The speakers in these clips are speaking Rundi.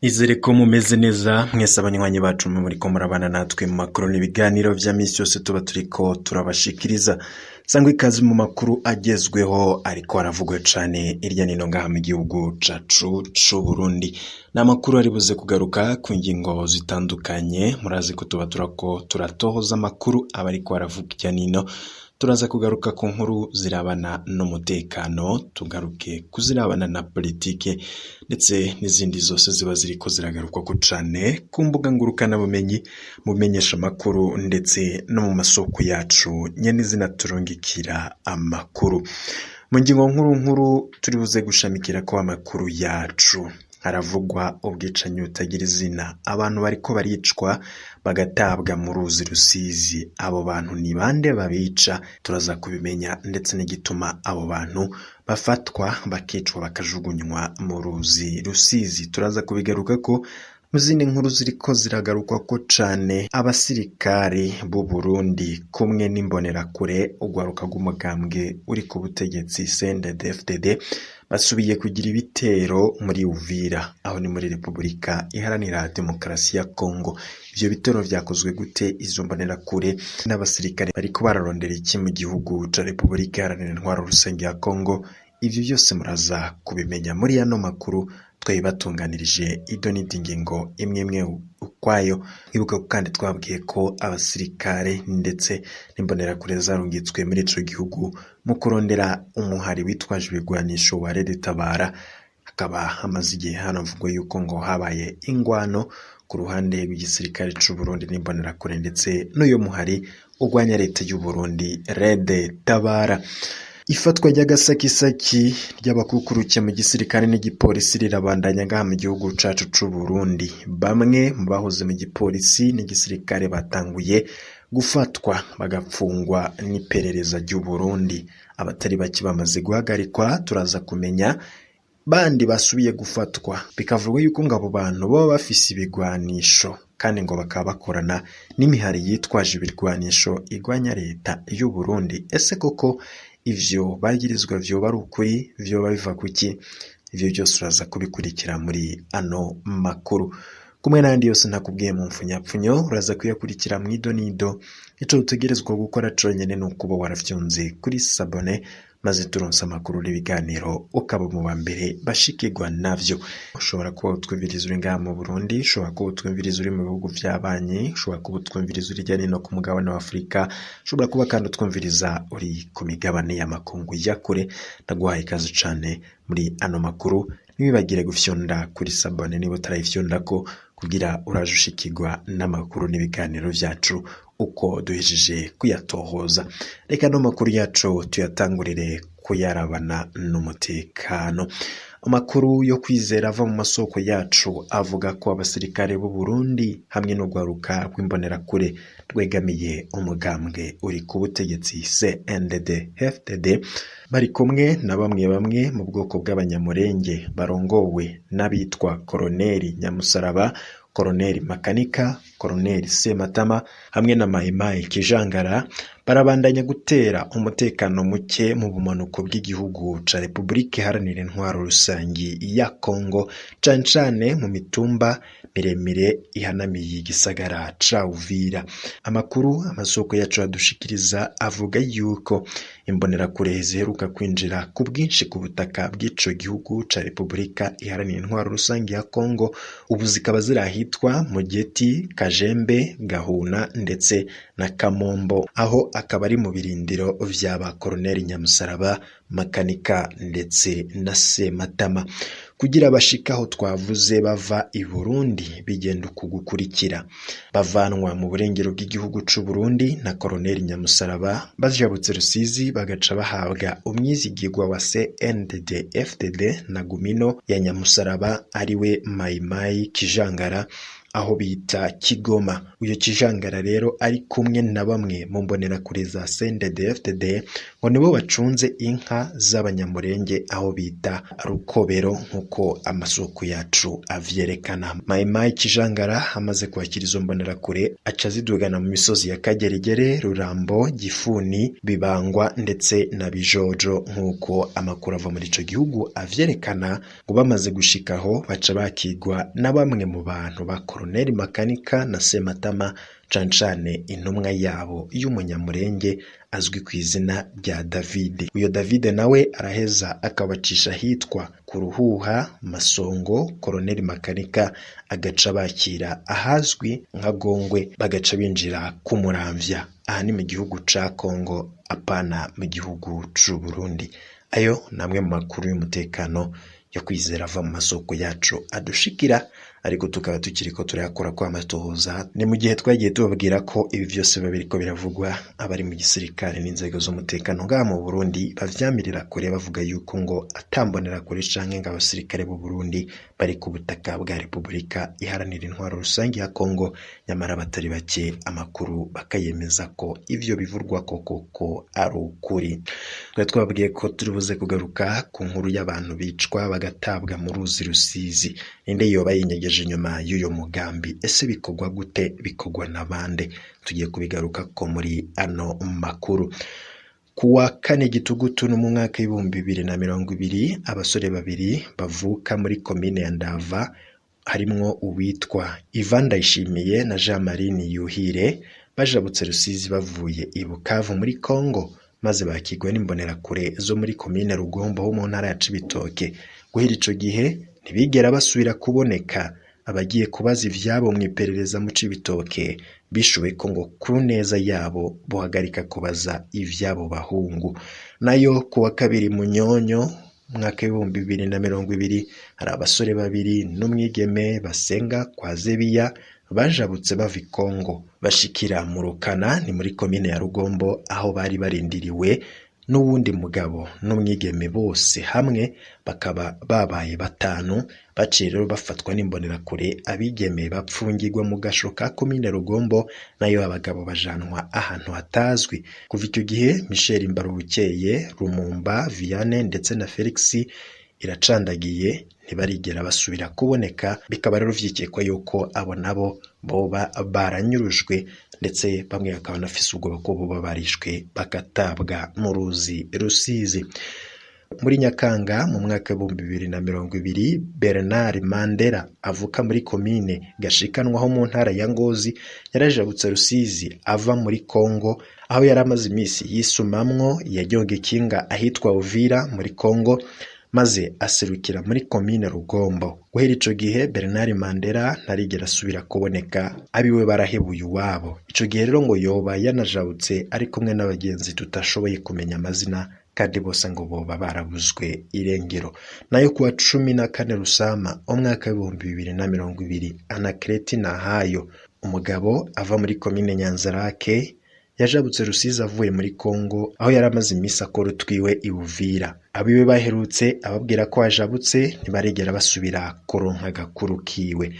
Izere ko mumeze neza mwese abanywanyi bacu muriko murabana natwe mu makuru n'ibiganiro vya misi yose tuba turiko turabashikiriza. Sangwa ikaze mu makuru agezweho ariko aravugwa cane irya nino ngaha mu gihugu cacu c'Uburundi. Ni amakuru ari buze kugaruka ku ngingo zitandukanye, murazi ko tuba turako turatohoza amakuru aba ariko aravuga irya nino. Turaza kugaruka ku nkuru zirabana n'umutekano, tugaruke kuzirabana na politike ndetse n'izindi zose ziba ziriko ziragarukwako cane ku mbuga ngurukanabumenyi, mu bimenyeshamakuru ndetse no mu masoko yacu nyen'izina turungikira amakuru. Mu ngingo nkuru nkuru turi buze gushamikirako amakuru yacu, haravugwa ubwicanyi butagira izina, abantu bariko baricwa bagatabwa mu ruzi Rusizi. Abo bantu ni bande babica? Turaza kubimenya ndetse n'igituma abo bantu bafatwa bakicwa bakajugunywa mu ruzi Rusizi. Turaza kubigarukako mu zindi nkuru ziriko ziragarukwako cane. Abasirikare b'u Burundi kumwe n'imbonerakure, urwaruka rw'umugambwe uri ku butegetsi CNDD-FDD, basubiye kugira ibitero muri Uvira, aho ni muri Repubulika Iharanira Demokarasi ya Kongo. Ivyo bitero vyakozwe gute? Izo mbonerakure n'abasirikare bariko bararondera iki mu gihugu ca Repubulika Iharanira Intwaro Rusange ya Kongo? Ivyo vyose muraza kubimenya muri ano makuru twabibatunganirije ido n'indi ngingo imwe imwe ukwayo. Ibuka ko kandi twabwiye ko abasirikare ndetse n'imbonerakure zarungitswe muri ico gihugu mu kurondera umuhari witwaje ibigwanisho wa Red Tabara. Hakaba hamaze igihe hanavugwa yuko ngo habaye ingwano ku ruhande rw'igisirikare c'u Burundi n'imbonerakure ndetse n'uyo muhari urwanya leta y'u Burundi Red Tabara. Ifatwa ry'agasakisaki ry'abakukuruke mu gisirikare n'igipolisi rirabandanya ngaha mu gihugu cacu c'u Burundi. Bamwe mu bahoze mu gipolisi n'igisirikare batanguye gufatwa bagapfungwa n'iperereza ry'u Burundi. Abatari bake bamaze guhagarikwa, turaza kumenya bandi basubiye gufatwa. Bikavugwa yuko ngo abo bantu baba bafise ibigwanisho kandi ngo bakaba bakorana n'imihari yitwaje ibirwanisho igwanya leta y'u Burundi. Ese koko ivyo bagirizwa vyoba ari ukuri? Vyoba biva kuki? Ivyo vyose uraza kubikurikira muri ano makuru kumwe n'ayandi yose ntakubwiye mu mfunyapfunyo, uraza kuyakurikira mw'idonido. Ico utegerezwa gukora conyene ni ukuba warafyonze kuri sabone, maze turonse amakuru n'ibiganiro ukaba mu ba mbere bashikirwa navyo. Ushobora kuba utwumviriza uri ngaha mu Burundi, ushobora kuba utwumviriza uri mu bihugu vy'abanyi, ushobora kuba utwumviriza uri hirya no hino ku mugabane wa Afurika, ushobora kuba kandi utwumviriza uri ku migabane y'amakungu ya kure. Ndaguhaye ikaze cane muri ano makuru. Ntiwibagire gufyonda kuri sabone niba utarayifyondako, kugira uraje ushikirwa n'amakuru n'ibiganiro vyacu uko duhejeje kuyatohoza. Reka no makuru yacu tuyatangurire kuyarabana n'umutekano. Amakuru yo kwizera ava mu masoko yacu avuga ko abasirikare b'u Burundi hamwe n'urwaruka rw'imbonerakure rwegamiye umugambwe uri ku butegetsi CNDD FDD bari kumwe na bamwe bamwe mu bwoko bw'abanyamurenge barongowe n'abitwa Koroneli Nyamusaraba, Koroneli Makanika, Koroneli Sematama hamwe na Mayimayi Kijangara, barabandanya gutera umutekano muke mu bumanuko bw'igihugu ca Repubulika Iharanira Intwaro Rusangi ya Kongo, cane cane mu mitumba miremire ihanamiye igisagara ca Uvira. Amakuru amasoko yacu adushikiriza avuga yuko imbonerakure ziheruka kwinjira ku bwinshi ku butaka bw'ico gihugu ca Repubulika Iharanira Intwaro Rusangi ya Kongo, ubu zikaba ziri ahitwa Mugeti, Kajembe, Gahuna ndetse na Kamombo, aho akaba ari mu birindiro vya ba Koroneli Nyamusaraba, Makanika ndetse na Sematama. Kugira bashike aho twavuze bava i Burundi bigenda uku gukurikira: bavanwa mu burengero bw'igihugu c'u Burundi na Koroneli Nyamusaraba, bajabutse Rusizi bagaca bahabwa umwizigirwa wa CNDD FDD na Gumino ya Nyamusaraba ariwe Mayimayi Kijangara. aho bita Kigoma. Uyo Kijangara rero ari kumwe na bamwe mu mbonerakure za CNDD-FDD ngo nibo bacunze inka z'abanyamurenge aho bita Rukobero, nk'uko amasoko yacu avyerekana. Mayimayi Kijangara amaze kwakira izo mbonerakure aca zidugana mu misozi ya Kagerigere, Rurambo, Gifuni, Bibangwa ndetse na Bijojo, nk'uko amakuru ava muri ico gihugu avyerekana. Ngo bamaze gushikaho baca bakigwa na bamwe mu bantu ba Koloneli Makanika na Sematama, cane cane intumwa yabo y'umunyamurenge azwi ku izina rya David. Uyo David nawe araheza akabacisha ahitwa ku Ruhuha Masongo, Koloneli Makanika agaca bakira ahazwi nka Gongwe, bagaca binjira ku Muramvya. Aha ni mu gihugu ca Kongo, apana mu gihugu c'u Burundi. Ayo ni amwe mu makuru y'umutekano yo kwizera ava mu masoko yacu adushikira, ariko tukaba tukiriko turayakora kwa amatohoza. Ni mu gihe twagiye tubabwira ko ibi vyose biba biriko biravugwa, abari mu gisirikare n'inzego z'umutekano ngaha mu Burundi bavyamirira kure, bavuga yuko ngo atambonera kure canke ngo abasirikare b'u Burundi bari ku butaka bwa Repubulika Iharanira Intwaro Rusange ya Kongo, nyamara batari bake amakuru bakayemeza ko ivyo bivurwa koko ko ari ukuri. Twari twababwiye ko turi buze kugaruka ku nkuru y'abantu bicwa bagatabwa mu ruzi Rusizi. Ninde yoba yinyegeje inyuma y'uyo mugambi? Ese bikorwa gute? Bikorwa na bande? Tugiye kubigaruka ko muri ano makuru. Kuwa kane Gitugutu no mu mwaka w'2020, abasore babiri bavuka muri komine ya Ndava, harimwo uwitwa Ivan Ndayishimiye na Jean Marie Niyuhire, bajabutse Rusizi bavuye i Bukavu muri Kongo, maze bakigwa n'imbonerakure zo muri komine Rugombo ho mu ntara ya Cibitoke. Guhera ico gihe ntibigera basubira kuboneka. Abagiye kubaza ivyabo mu iperereza mu Cibitoke bishuwe ko ngo ku neza yabo bohagarika kubaza ivy'abo bahungu. Nayo kuwa kabiri Munyonyo mwaka w'2020, hari abasore babiri n'umwigeme basenga kwa Zebiya bajabutse bava i Kongo bashikira mu Rukana, ni muri komine ya Rugombo, aho bari barindiriwe n'uwundi mugabo n'umwigeme, bose hamwe bakaba babaye batanu. Baciye rero bafatwa n'imbonerakure, abigeme bapfungirwa mu gasho ka komine Rugombo, nayo abagabo bajanwa ahantu hatazwi. Kuva icyo gihe Michel Mbarubukeye, Rumumba Vianney ndetse na Felix Iracandagiye ntibarigera basubira kuboneka. Bikaba rero vyikekwa yuko abo nabo boba baranyurujwe, ndetse bamwe bakaba banafise ubwoba ko boba barishwe bagatabwa mu ruzi Rusizi. Muri Nyakanga mu mwaka w'2020, Bernard Mandela avuka muri komine Gashikanwa ho mu ntara ya Ngozi yarajabutse Rusizi ava muri Kongo, aho yari amaze iminsi yisumamwo yajyoga ikinga ahitwa Uvira muri Kongo, maze aserukira muri komine Rugombo. Guhera ico gihe Bernard Mandela ntarigera asubira kuboneka, abiwe barahebuye iwabo. Ico gihe rero ngo yoba yanajabutse ari kumwe n'abagenzi tutashoboye kumenya amazina, kandi bose ngo boba barabuzwe irengero. Nayo kuwa 14 Rusama umwaka w'2020, Anakreti Nahayo, umugabo ava muri komine Nyanzarake, yajabutse Rusizi avuye muri Kongo, aho yari amaze iminsi akora utwiwe i Uvira. Abiwe baherutse ababwira ko ajabutse, ntibarigera basubira kuronka agakuru kiwe.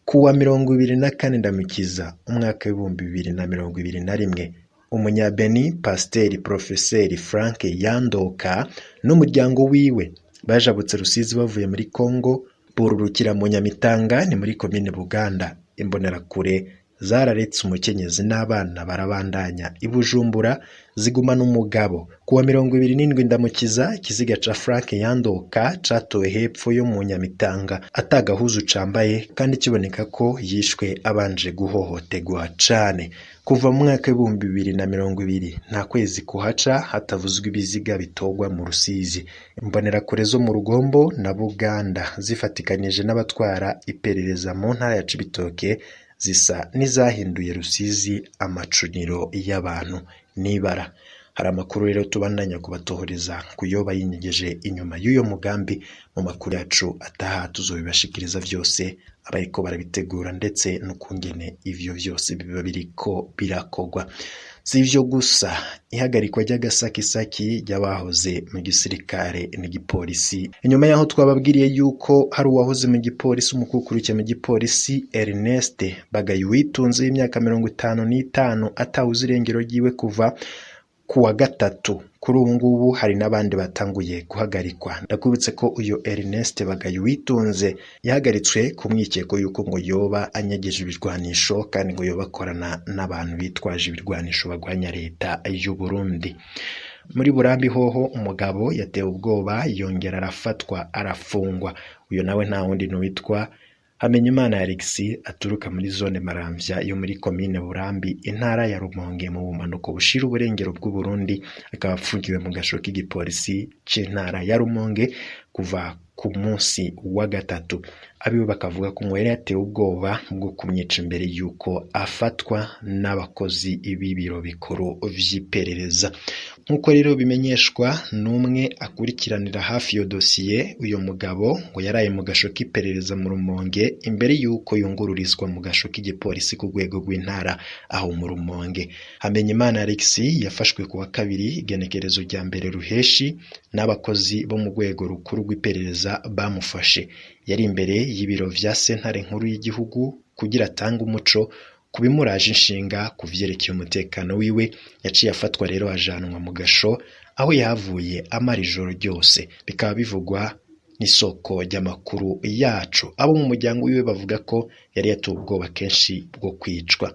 Kuwa 24 Ndamukiza umwaka w'2021, umunyabeni Pasiteri Porofeseri Frank Yandoka n'umuryango wiwe bajabutse Rusizi bavuye muri Kongo, bururukira mu Nyamitanga, ni muri komine Buganda. Imbonerakure zararetse umukenyezi n'abana barabandanya i Bujumbura, zigumana umugabo. Kuwa 27 Ndamukiza, ikiziga ca Frank Yandoka catowe hepfo yo mu Nyamitanga atagahuzu cambaye, kandi kiboneka ko yishwe abanje guhohoterwa cane. Kuva mu mwaka w'2020 nta kwezi kuhaca hatavuzwa ibiziga bitogwa mu Rusizi. Imbonerakure zo mu Rugombo na Buganda zifatikanije n'abatwara iperereza mu ntara ya Cibitoke zisa n'izahinduye Rusizi amacuniro y'abantu n'ibara. Hari amakuru rero tubandanya kubatohoreza kuyoba yinyegeje inyuma y'uyo mugambi. Mu makuru yacu ataha tuzobibashikiriza vyose, abariko barabitegura ndetse n'ukungene ivyo vyose biba biriko birakogwa. Si ivyo gusa, ihagarikwa ry'agasakisaki ry'abahoze mu gisirikare n'igipolisi. Inyuma yaho twababwiriye yuko hari uwahoze mu gipolisi, umukukuruke mu gipolisi Ernest Bagayuwitunze w'imyaka 55 atawuzi irengero ryiwe kuva ku wa gatatu. Kuri ubu ngubu hari n'abandi batanguye guhagarikwa. Ndakubitse ko uyu Ernest Bagayuwitunze yahagaritswe ku mwikeko yuko ngo yoba anyegeje ibirwanisho kandi ngo yoba akorana n'abantu bitwaje ibirwanisho bagwanya leta y'u Burundi. Muri Burambi hoho umugabo yatewe ubwoba yongera arafatwa arafungwa. Uyu nawe nta wundi n'uwitwa Hamenyimana Alexis aturuka muri zone Maramvya yo muri komine Burambi, intara ya Rumonge, mu bumanuko bushira uburengero bw'u Burundi, akaba afungiwe mu gasho k'igipolisi c'intara ya Rumonge kuva ku munsi wa gatatu. Abiwe bakavuga ko ngo yari yatewe ubwoba bwo kumwica imbere y'uko afatwa n'abakozi b'ibiro bikuru vy'iperereza. Nk'uko rero bimenyeshwa n'umwe akurikiranira hafi iyo dosiye, uyu mugabo ngo yaraye mu gasho k'iperereza mu Rumonge imbere y'uko yungururizwa mu gasho k'igipolisi ku rwego rw'intara aho mu Rumonge. Hamenyimana Alexis yafashwe ku wa kabiri igenekerezo rya mbere ruheshi n'abakozi bo mu rwego rukuru rw'iperereza bamufashe. Yari imbere y'ibiro vya sentare nkuru y'igihugu kugira atange umuco ku bimuraje inshinga ku vyerekeye umutekano wiwe. Yaciye afatwa rero ajanwa mu gasho aho yahavuye amara ijoro ryose, bikaba bivugwa n'isoko ry'amakuru yacu. Abo mu muryango wiwe bavuga ko yari yatewe ubwoba kenshi bwo kwicwa.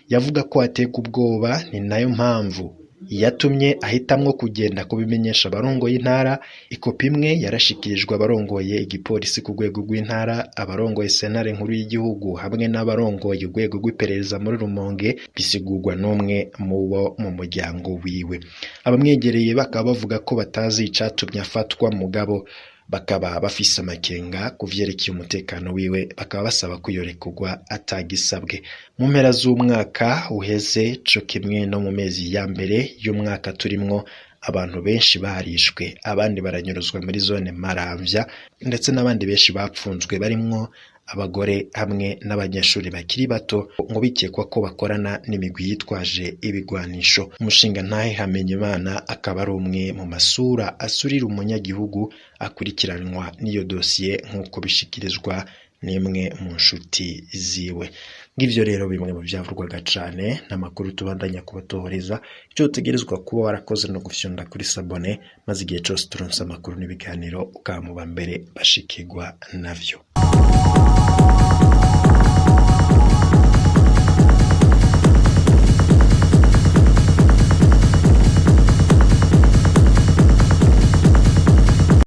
Yavuga ko aterwa ubwoba, ni nayo mpamvu yatumye ahitamwo kugenda kubimenyesha abarongoye intara. Ikopi imwe yarashikirijwe abarongoye igipolisi ku rwego rw'intara, abarongoye sentare nkuru y'igihugu hamwe n'abarongoye urwego rw'iperereza muri Rumonge, bisigurwa n'umwe mu bo mu muryango wiwe. Abamwegereye bakaba bavuga ko batazi icatumye afatwa, mugabo bakaba bafise amakenga ku vyerekeye umutekano wiwe, bakaba basaba ko yorekurwa atagisabwe. Mu mpera z'umwaka uheze co kimwe no mu mezi ya mbere y'umwaka turimwo, abantu benshi barishwe, abandi baranyuruzwa muri zone Maramvya, ndetse n'abandi benshi bapfunzwe barimwo abagore hamwe n'abanyeshuri bakiri bato ngo bikekwa ko bakorana n'imigwi yitwaje ibigwanisho. Umushinga ntahe Hamenyimana akaba ari umwe mu masura asurira umunyagihugu akurikiranwa n'iyo dosiye, nk'uko bishikirizwa n'imwe mu nshuti ziwe. Ngivyo rero bimwe mu vyavugwaga cane n'amakuru tubandanya kubatohoreza. Ico utegerezwa kuba warakoze no gufyonda kuri sabone, maze igihe cose turonse amakuru n'ibiganiro ukaba mu ba mbere bashikirwa navyo.